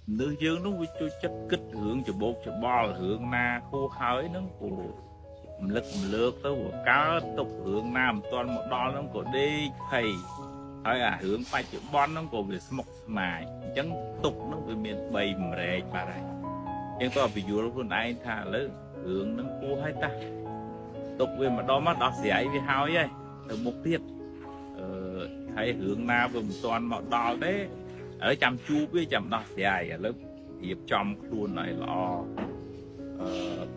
មនុស្សយើងនោះវាជួយចិត្តគិតរឿងច្បោកច្បល់រឿងណាហួសហើយហ្នឹងព្រោះរំលឹករំលើកទៅវាកើតទុករឿងណាមិនទាន់មកដល់ហ្នឹងក៏ដេកភ័យហើយអារឿងបច្ចុប្បន្នហ្នឹងក៏វាស្មុគស្មាញអញ្ចឹងទុកហ្នឹងវាមាន3ម្រែកបាត់ហើយអញ្ចឹងក៏បញ្យល់ខ្លួនឯងថាឥឡូវរឿងហ្នឹងហួសហើយតាទុកវាម្ដងមកដោះស្រាយវាហើយហើយទៅមុខទៀតអឺហើយរឿងណាវាមិនទាន់មកដល់ទេឥឡូវចាំជួបវាចាំដោះស្រាយឥឡូវរៀបចំខ្លួនឲ្យល្អអឺ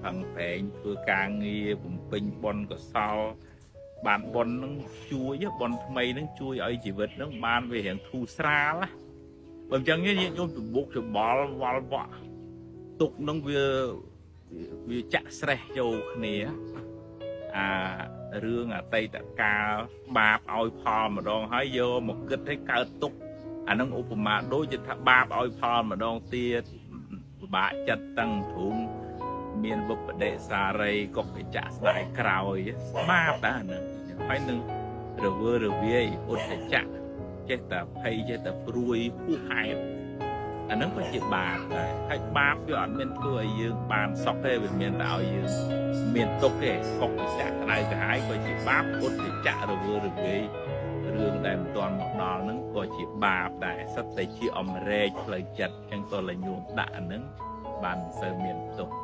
ផឹងប្រែងធ្វើការងារបំពេញបុណ្យកុសលបានបុណ្យនឹងជួយបុណ្យថ្មីនឹងជួយឲ្យជីវិតនឹងបានវារៀងធូរស្រាលណាបើមិនចឹងញាតិញោមច្បុកច្បល់វល់វក់ទុកនឹងវាវាចាក់ស្រេះចូលគ្នាអារឿងអតីតកាលបាបឲ្យផលម្ដងហើយយកមកគិតឲ្យកើតទុកអានឹងឧបមាដូចជាថាបាបឲ្យផលម្ដងទៀតពិបាកចិត្តតឹងទ្រូងមានវិបដិសារីកុកចៈស្ដាយក្រោយបាបដែរអានឹងហើយនឹងរវើរវាយឧទ្ធចៈចេះតែភ័យចេះតែព្រួយហួសហេតុអានឹងក៏ជាបាបដែរហើយបាបវាអត់មានធ្វើឲ្យយើងបានសុខទេវាមានតែឲ្យយើងមានទុក្ខទេកុកចៈក្តៅក្រហាយក៏ជាបាបឧទ្ធចៈរវើរវាយរឿងដែលមិនទាន់មកដល់ហ្នឹងក៏ជាបាបដែរសិតតែជាអម្រែកផ្លូវចិត្តអញ្ចឹងតើលញោមដាក់អាហ្នឹងបានមិនសូវមានទុក្ខ។